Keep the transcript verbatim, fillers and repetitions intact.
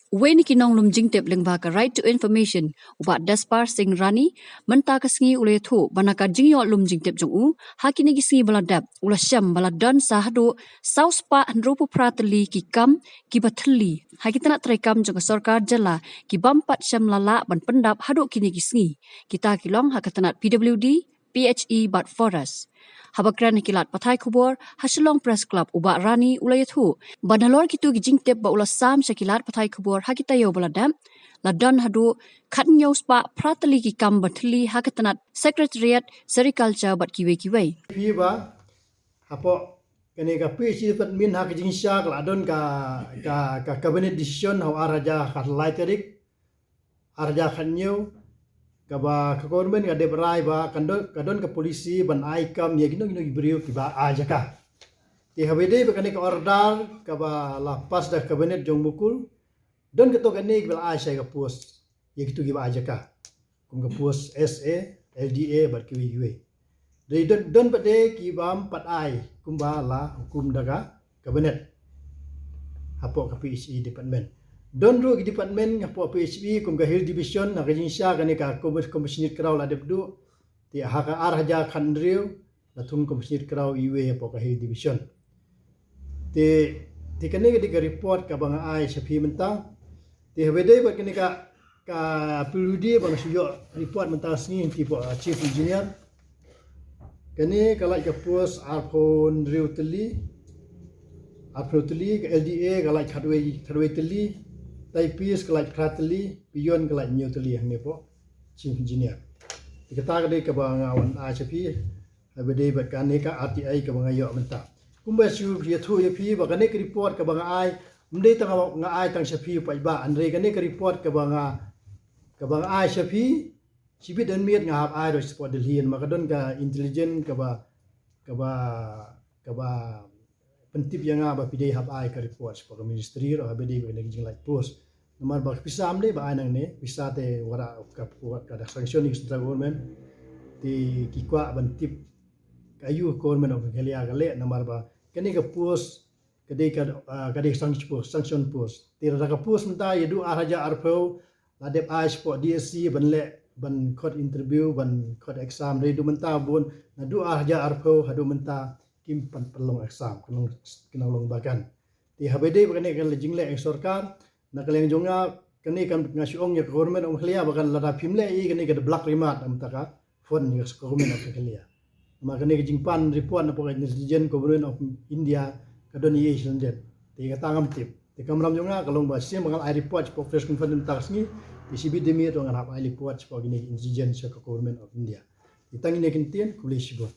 Uwei na ki nonglum jingtip lyngba ka Right to Information, u Bah Despar Singh Rani, mynta ka sngi u la ïathuh ba na ka jingïoh lum jingtip jong u ha kine ki sngi ba la dep, u la shem ba la don sa haduh saw spah hynriewphew phra tylli ki kam kiba thylli ha ki tnat treikam jong ka sorkar jylla ki bym pat shem la lah ban pyndap haduh kine ki sngi. Kita ki long ha ka tnat P W D, P H E bad Forest. Haba kren ha ki lad pathai khubor ha Shillong Press Club, u Bah Rani u la ïathuh ba nalor kito ki jingtip ba u la sam sha ki lad pathai khubor ha ki taïew ba la dep, la don haduh khathynñiew spah phra tylli ki kam ba thylli ha ka tnat Secretariat, Sericulture bad kiwei kiwei. Phi ba hapoh kane ka P H E department ha ka jingshisha ka la don ka, ka, ka cabinet decision ha u ar hajar khatlai tarik, ar hajar khathynñiew, kaba ka government ka dep rai ba ka don, ka don ka policy ban ai kam ïa kino kino ki briew kiba ai jaka. Te haba ïadei bad kane ka order kaba la pass da ka cabinet jong Mukul, don kato kane kiba la ai sha ka post ïa kito kiba ai jaka, kum ka post S A, L D A bad kiwei kiwei. Dei don, don pat de ki bym pat ai kumba la hukum da ka cabinet hapoh ka P H E department. Don ruh ki department hapoh P H E kum ka Hill Division, ha ka jingshisha kane ka Commis-, Commissioner Kraw la dep duh. Te ha ka ar hajar khathynriew la thung Commissioner Kraw iwei hapoh ka Hill Division. Te, te kane ka dei ka report kaba nga ai sha phi mynta. Te haba ïadei bad kane ka, ka P W D ba nga shu ïoh report mynta ka sngi, te hapoh, uh, Chief Engineer. Kane ka lait ka post arphew hynriew tylli, arphew hynriew tylli, ka L D A ka lait khatwei, khatwei tylli, typist ka lait phra tylli, peon ka lait hynñiew tylli hangne hapoh Chief Engineer. Te kata ka dei kaba nga wan ai sha phi. Haba ïadei bad kane ka R T I kaba nga ïoh mynta. Kumba shu ïathuh ïa phi ba kane ka report kaba nga ai, ym dei tang nga ai tang sha phi paidbah, hynrei kane ka report kaba nga, kaba nga ai sha phi, shibit dang miet nga hap ai ruh shapoh Delhi, namar ka don ka intelligence kaba, kaba, kaba pyntip ïa nga ba phi dei hap ai ka report shapoh ka ministry ruh haba ïadei bad kane ka jinglait post. Namar ba ka pisa ym dei ba ai nangne, pisa te wanrah ka, ka da sanction ïa ka central government. Te ki kwah ban tip ka aïu ka government of Meghalaya ka leh, namar ba kane ka post ka dei ka, ah, ka dei sanction post, sanction post. Te lada ka post mynta ïa haduh ar hajar arphew la dep ai shapoh D S C ban leh, ban khot interview, ban khot exam, dei haduh mynta bun, naduh ar hajar arphew haduh mynta kim pat pynlong exam, ka long, ka long vacant. Te haba ïadei bad kane ka jingleh ka sorkar, na ka liang jong nga, kane kan nga shu ong ïa ka government of Meghalaya ba kan lada phim leh ïa kane ka da blah remmark na ka bynta ka fund ïa ka government of Meghalaya. Namar kane ka jingpan report na ka intelligence government of India ka don ïa sha lyndet. Te kata ngam tip. Te ka kamram jong nga ka long ba shisien ba ngan ai report shapoh press conference mynta ka sngi, te shibit dang miet ruh ngan hap ai report shapoh kine intelligence sha ka government of India. Te tang kine ki ktien, khublei shibun.